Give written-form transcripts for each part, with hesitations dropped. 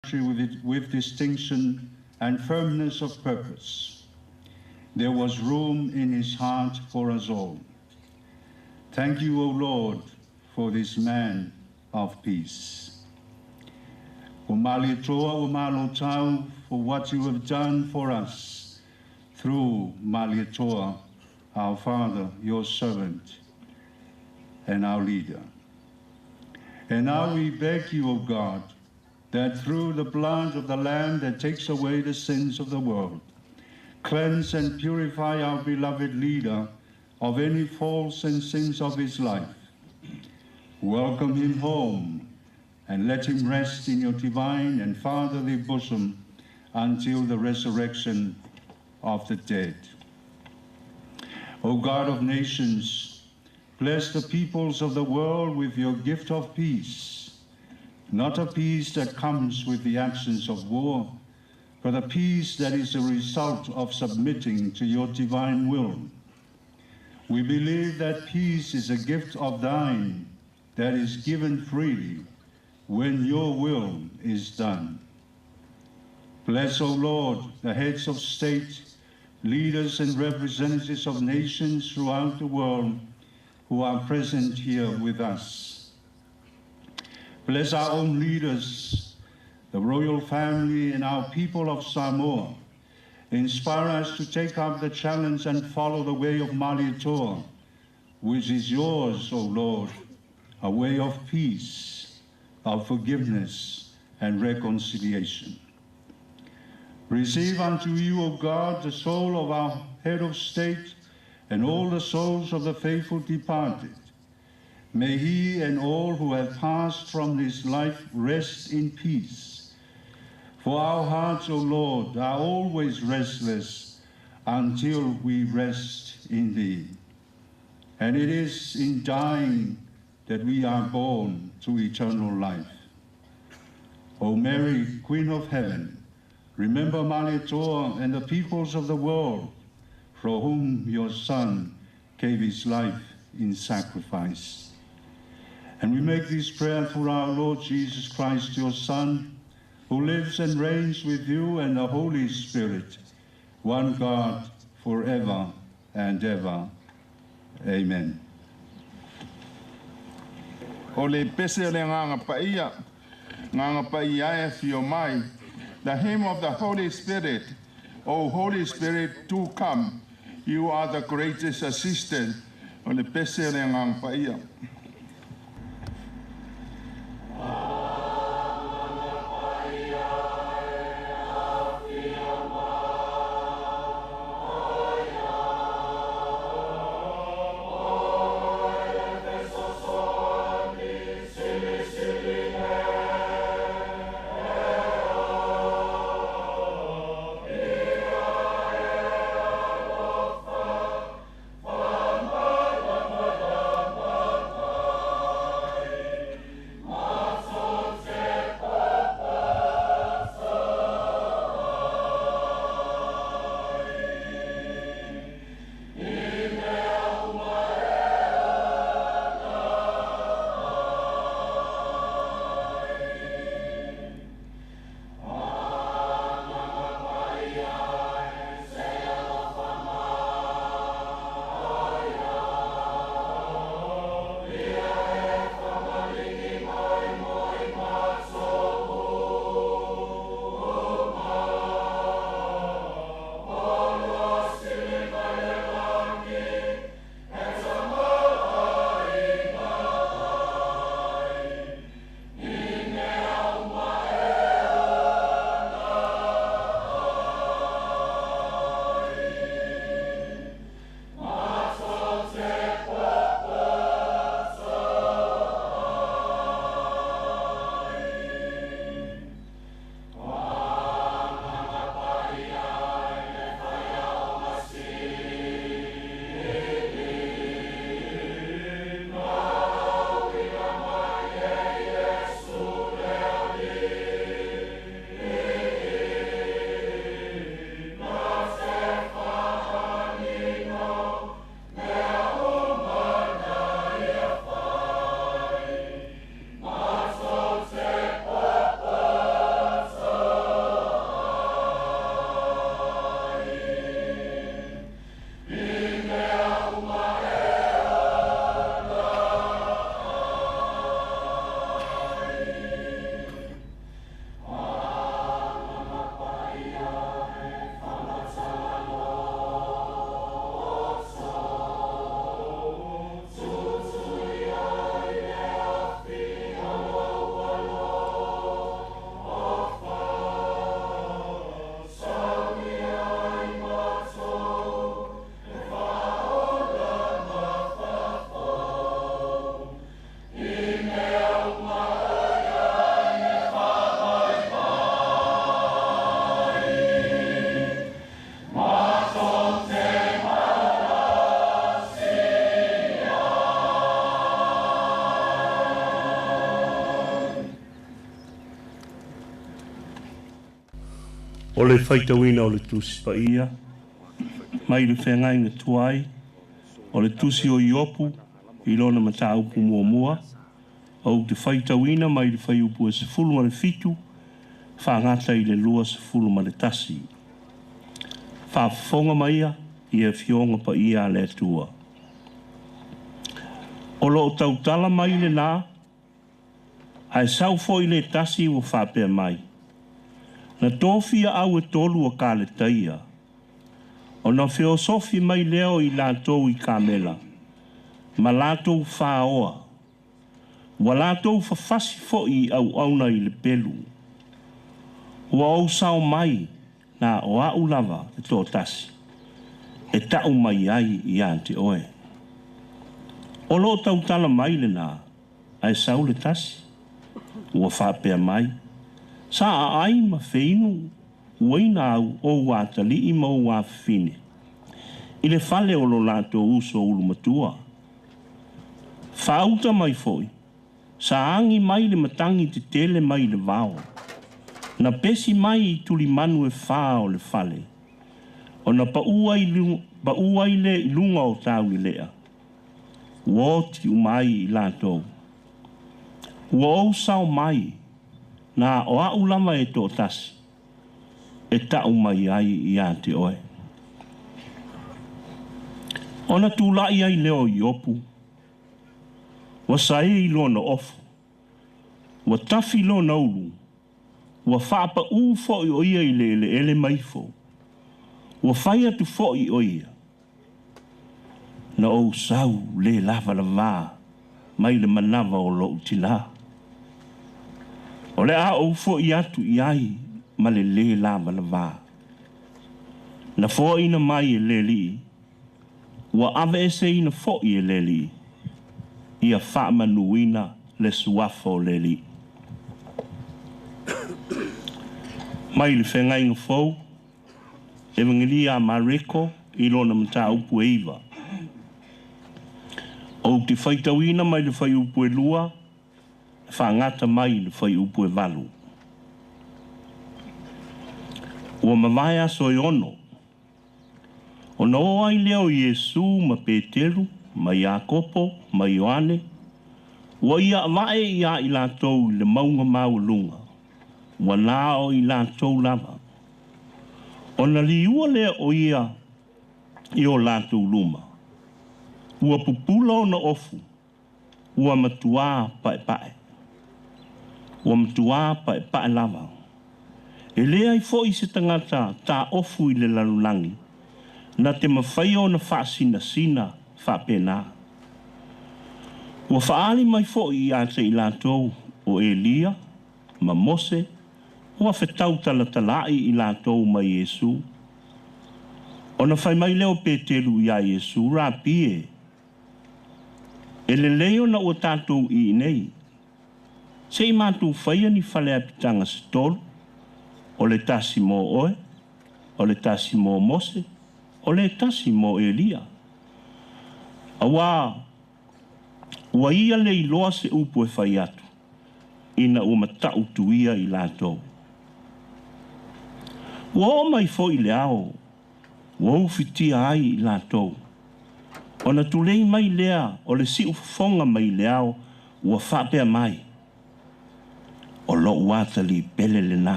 With distinction and firmness of purpose. There was room in his heart for us all. Thank you, O Lord, for this man of peace. O Malietoa o Malotau, for what you have done for us through Malietoa, our father, your servant, and our leader. And now we beg you, O God, that through the blood of the Lamb that takes away the sins of the world, cleanse and purify our beloved leader of any faults and sins of his life. Welcome him home and let him rest in your divine and fatherly bosom until the resurrection of the dead. O God of nations, bless the peoples of the world with your gift of peace, not a peace that comes with the absence of war, but a peace that is the result of submitting to your divine will. We believe that peace is a gift of thine that is given freely when your will is done. Bless, O Lord, the heads of state, leaders and representatives of nations throughout the world who are present here with us. Bless our own leaders, the royal family, and our people of Samoa. Inspire us to take up the challenge and follow the way of Malietoa, which is yours, O Lord, a way of peace, of forgiveness, and reconciliation. Receive unto you, O God, the soul of our head of state and all the souls of the faithful departed. May he and all who have passed from this life rest in peace. For our hearts, O Lord, are always restless until we rest in thee. And it is in dying that we are born to eternal life. O Mary, Queen of Heaven, remember Malietoa and the peoples of the world for whom your Son gave his life in sacrifice. And we make this prayer through our Lord Jesus Christ, your Son, who lives and reigns with you and the Holy Spirit, one God, forever and ever. Amen. O le pese o le Agaga Paia, Agaga Paia e afio mai. The hymn of the Holy Spirit. O Holy Spirit, do come. You are the greatest assistant. O le pese o le Agaga Paia. O le faitauina o le Tusi Paia mai le Feagaiga Tuai, o le Tusi o Iopu i lona mataupu muamua, ou te faitauina mai le fuaiupu e 17 faagata i le 21. Faafofoga maia i Afioga Paia a le Atua. O lo o tautala mai lenā, ae sau foi le tasi ua faapea mai, na tofia au e tolu o Kaletaia, ona feosofi mai lea o i latou i kamela, ma latou fāoa, ua latou fafasi foi i auauna i le pelu. Ua ou sao mai na o a'u lava e toatasi, e ta'u mai ai ia te oe. O lo o tautala mai lenā, ae sau le tasi, ua faapea mai, sa aai ma feinu uaina au ou atalii ma ou afafine, i le fale o lo latou uso ulumatua. Faauta mai foi, sa agi mai le matagi tetele mai le vao, na pesi mai i tulimanu e fā o le fale, ona paʻu ai lea i luga o taulelea, ua oti uma ai i latou. Ua ou sao mai, na o a'u lava e toatasi, e ta'u mai ai ia te oe. Ona tula'i ai lea o Iopu, ua saei lona ofu, ua tafi lona ulu, ua faapaʻū foi o ia i le eleele ma ifo, ua fai atu foi o ia, na ou sau le lavalavā mai le manava o lo'u tinā. O le a ou fo'i atu i ai ma le lē lavalavā. Na foaina mai e le Alii, ua aveeseina foi e le Alii, ia faamanuina le suafa o le Alii. Mai le Feagaiga Fou, Evagelia a Mareko i lona mataupu e 9. Ou te faitauina mai le fuaiupu e 2, faagata mai le fuaiupu e 8. Ua mavae aso e 6, ona o ai lea o Iesu ma Peteru, ma Iakopo, ma Ioane, ua ia avae ia i latou i le mauga maualuga, ua na o i latou lava. Ona liua lea o ia i o latou luma, ua pupula ona ofu, ua matuā paepae. Ua matuā paepae lava. E leai foi se tagata taofu i le lalolagi, na te mafaia ona faasinasina faapena. Ua faaali mai foi ia te i latou o Elia ma Mose, ua fetautalatalai i latou ma Iesu. Ona fai mai lea o Peteru iā Iesu, Rapi e, e lelei ona ua tatou i inei, se i matou faia ni fale apitaga se tolu, o le tasi mo oe, o le tasi mo Mose, o le tasi mo Elia. Auā ua ia le iloa se upu e fai atu, ina ua matautuia i latou. Ua oo mai foi le ao, ua ufitia ai i latou. Ona tulei mai lea o le siufofoga mai le ao, ua faapea mai, o lo'u atalii pele lenā,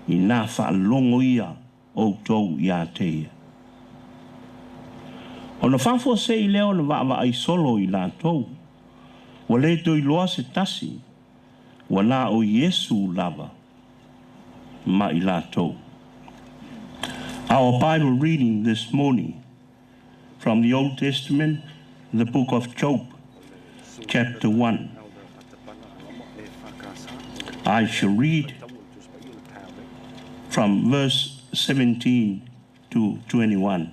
inā faalogo ia outou iā te ia. Ona faafuasei lea ona vaavaai solo i latou, ua le toe iloa se tasi, ua na o Iesu lava ma i latou. Our Bible reading this morning from the Old Testament, the book of Job, chapter 1. I shall read from verse 17 to 21.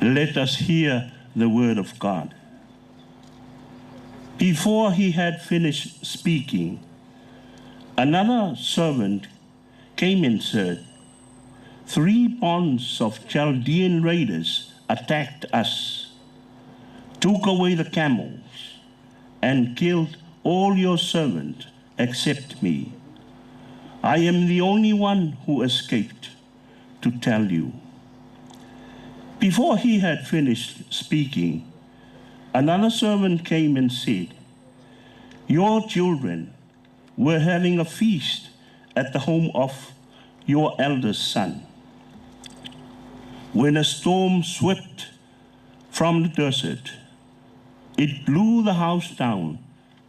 Let us hear the word of God. Before he had finished speaking, another servant came and said, 3 bands of Chaldean raiders attacked us, took away the camels, and killed all your servants except me. I am the only one who escaped to tell you. Before he had finished speaking, another servant came and said, Your children were having a feast at the home of your eldest son. When a storm swept from the desert, it blew the house down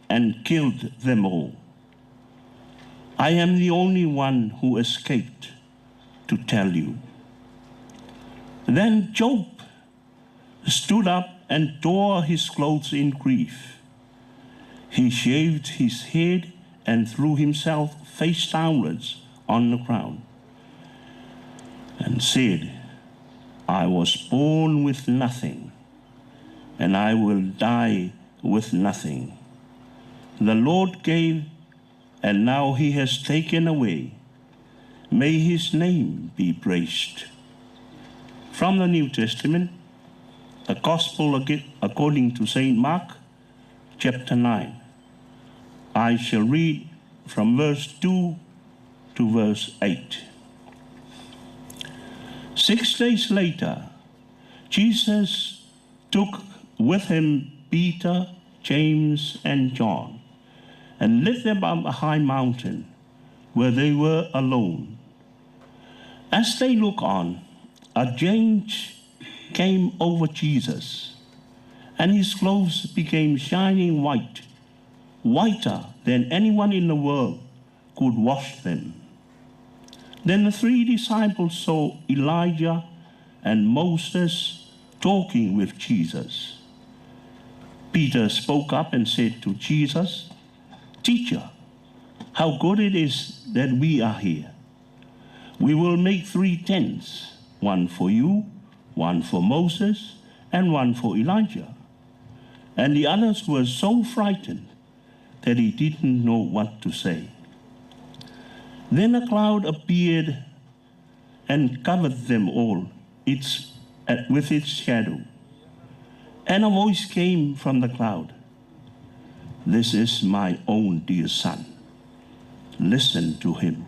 and killed them all. I am the only one who escaped to tell you. Then Job stood up and tore his clothes in grief. He shaved his head and threw himself face downwards on the ground and said, I was born with nothing, and I will die with nothing. The Lord gave, and now he has taken away. May his name be praised. From the New Testament, the Gospel according to St. Mark, chapter 9. I shall read from verse 2 to verse 8. 6 days later, Jesus took with him Peter, James, and John, and led them up a high mountain where they were alone. As they looked on, a change came over Jesus, and his clothes became shining white, whiter than anyone in the world could wash them. Then the three disciples saw Elijah and Moses talking with Jesus. Peter spoke up and said to Jesus, Teacher, how good it is that we are here. We will make 3 tents, one for you, one for Moses, and one for Elijah. And the others were so frightened that he didn't know what to say. Then a cloud appeared and covered them all with its shadow. And a voice came from the cloud. This is my own dear son. Listen to him.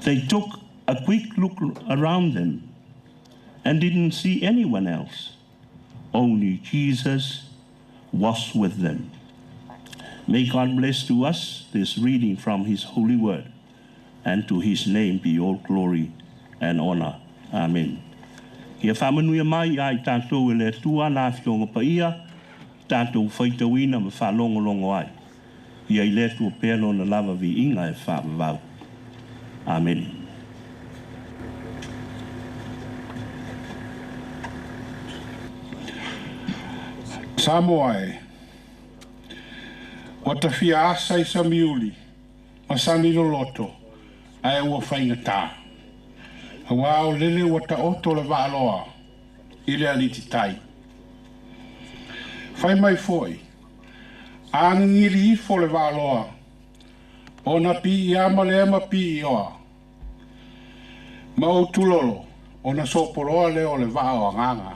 They took a quick look around them and didn't see anyone else. Only Jesus was with them. May God bless to us this reading from his holy word, and to his name be all glory and honor. Amen. Ia whaamanuia mai ai tātou e le Atua nā whionga paia, tātou whaitawina ma whaalongolongo ai. Ia i le Atua pea lona lava vi inga e whaavavau. Amen. Samoa e, ua tafia asa i samiuli, ma sami loloto, ae ua faigata. Auā o lele ua taoto le vaaloa i le alititai. Fai mai foʻi, a gigili ifo le vaaloa, ona piiama lea ma piioa, ma ou tulolo, ona sopoloa lea o le vaa o agaga.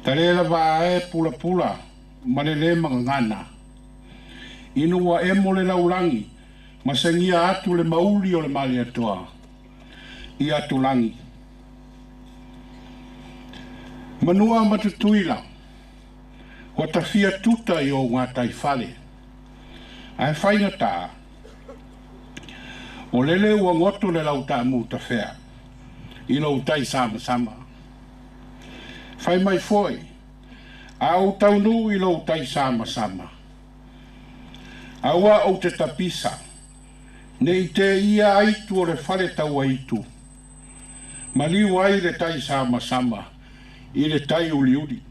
Ta lē lavā e pulapula ma le lē magagana. Ina ua emo le laulagi ma segia atu le mauli o le Malietoa i atulagi. Manua ma Tutuila, ua tafia tuta i ou gataifale, ae faigatā, o lele ua goto le lautaamu tafea i lou tai samasama. Fai mai foʻi, a ou taunuu i lou tai samasama, auā ou te tapisa, ne i te ia aitu o le fale tauaitu, maliu ai le tai samasama i le tai uliuli.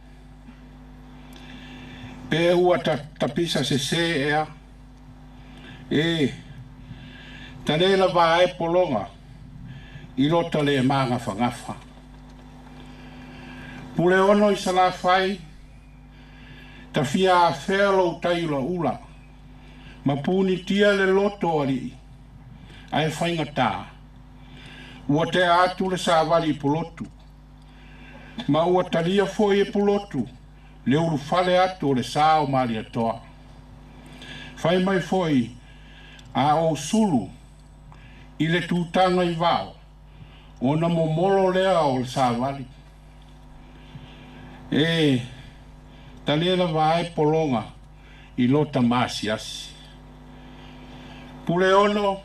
Pe ua tapisa sesē ea, e ta lē lavā ai pologa i lota lē magafagafa. Puleono i Salafai, tafia afea lou tai ulaula, ma punitia le loto alii, ae faigatā, ua tea atu le savali i Pulotu, ma ua talia foʻi e Pulotu le ulufale atu o le sā o Malietoa. Fai mai foʻi, A ou sulu i le tutaga i vao, ona momolo lea o le savali. E talia lava ai pologa i lota maasiasi. Puleono,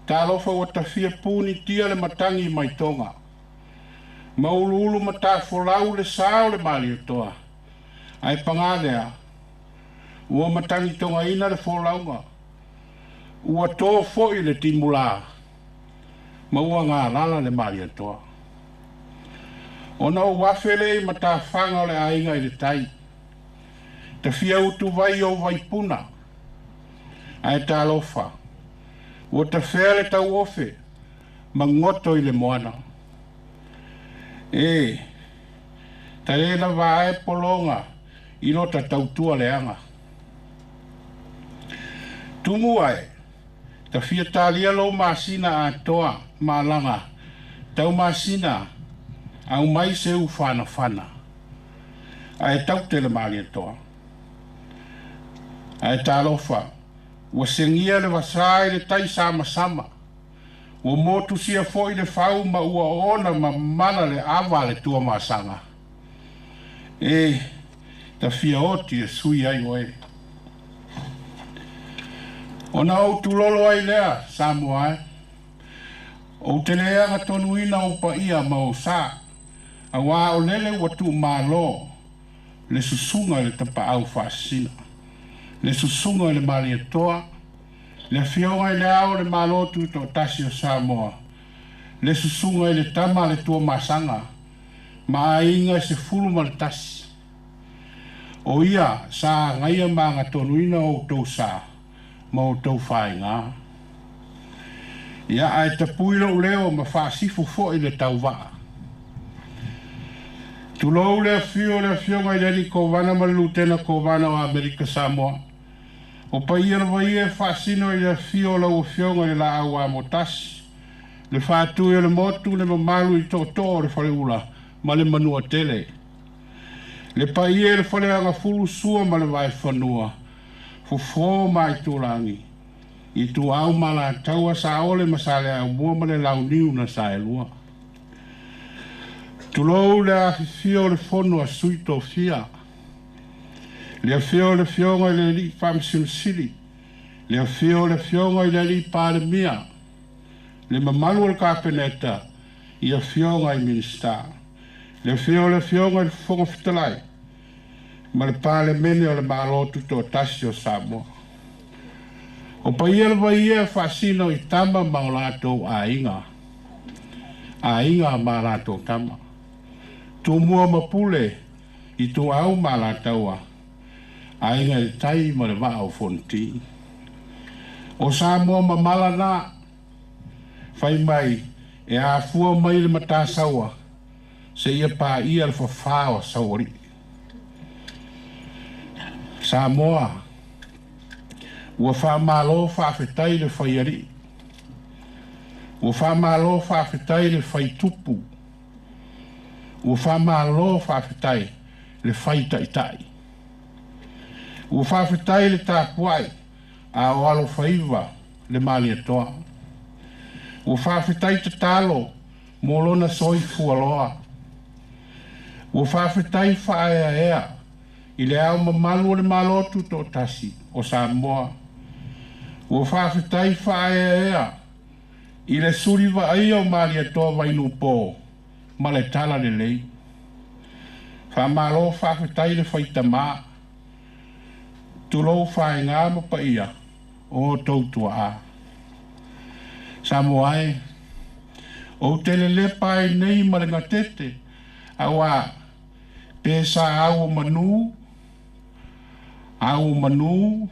talofa ua tafia punitia le matagi mai Toga. Ma uluulu matafolau le sa o le Malietoa. Ae paga lea, ua matagitogaina le folauga. Ua to foi le timulā, ma ua galala le Malietoa. Ona ou afe lea i matafaga o le aiga i le tai. Tafia utuvai o vaipuna. Ae talofa, ua tafea le tauofe, ma goto i le moana. E, tale lava ai pologa i lota tautua leaga. Tumua e, tafia talia lou masina atoa malaga, tau masina aumai seu fanafana. Ae taute le Malietoa. Ae talofa, ua segia le vasa i le tai samasama. Ua motusia foi le fau ma ua ona mamala le ava a le Tuamasaga. E, tafia oti e sui ai oe. Ona ou tulolo ai lea, Samoa e. Ou te le agatonuina ou paia ma ou sa. Auā o lele ua tuumalo le susuga i le Tapaau Faasisina, le susuga i le Malietoa, le Afioga i le Ao o le Malo Tutoatasi o Samoa, le susuga i le Tama a le Tuamasaga, ma aiga e 11. O ia sa agaia ma agatonuina outou sa ma outou faiga. Ia, ae tapui lou leo ma faasifo foi le tauvaa. Tulou le afio o le Afioga i le Alii Kovana ma le Lutena Kovana o Amerika Samoa. O paia lava ia e faasino i le afio o lau Afioga i le Laau Amotasi, le Faatui o le Motu, le mamalu i tootoo o le Faleula ma le Manuatele. Le paia i le Faleagafulu, Sua ma le Vaefanua, Fofo ma Aitulagi, Ituau ma Alataua, Saole ma Saleaaumua ma le Launiu na Saelua. Tulou le afifio o le Fono a Sui Tofia, le afio o le Afioga i le Alii Faamasino Sili, le afio o le Afioga i le Alii Palemia, le mamalu o le Kapeneta i afioga i Minisita, le afio o le Afioga i le Fofoga Fetalai ma le Palemene o le Malo Tutoatasi o Samoa. O paia lava ia e faasino i tama ma o latou aiga, aiga ma latou tama, Tumua ma Pule, Ituau ma Alataua, Aiga i le Tai ma le Vaa o Fonoti. O Samoa mamala na, fai mai e afua mai le Matasaua seia paia le fafā o Saualii. Samoa, ua faamalo faafetai le faialii, ua faamalo faafetai le faitupu, ua faamalo faafetai le faitaitai, ua faafetai le tapuai a o alofaiva le Malietoa, ua faafetai tatalo mo lona soifua loa, ua faafetai faaeaea i le Ao Mamalu o le Malo Tutoatasi o Samoa, ua faafetai faaeaea i le suli vaaia o Malietoa Vainuupo ma le talalelei. Faamalo faafetai le faitamaa, tulou faiga ma paia o outou tuaa. Samoa e, ou te lelepa ai nei ma le gatete, auā pe sa au o manu, au o manu,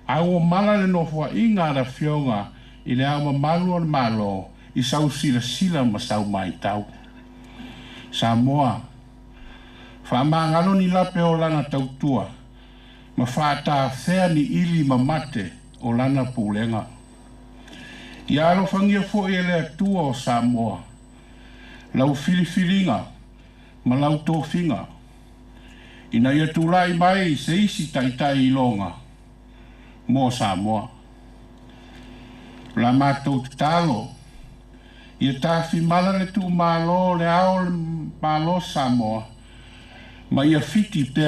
au o mala le nofoaiga a le Afioga i le Ao Mamalu o le Malo i sau silasila ma sau matau. Samoa, faamagalo ni lape o lana tautua ma faatafea ni ili ma mate o lana pulega. Ia alofagia foi e le Atua o Samoa lau filifiliga ma lau tofiga, ina ia tulai mai se isi taitai iloga mo Samoa. O la matou tatalo, ia tafimala le tuumalo o le ao o le Malo Samoa, ma ia fiti pea.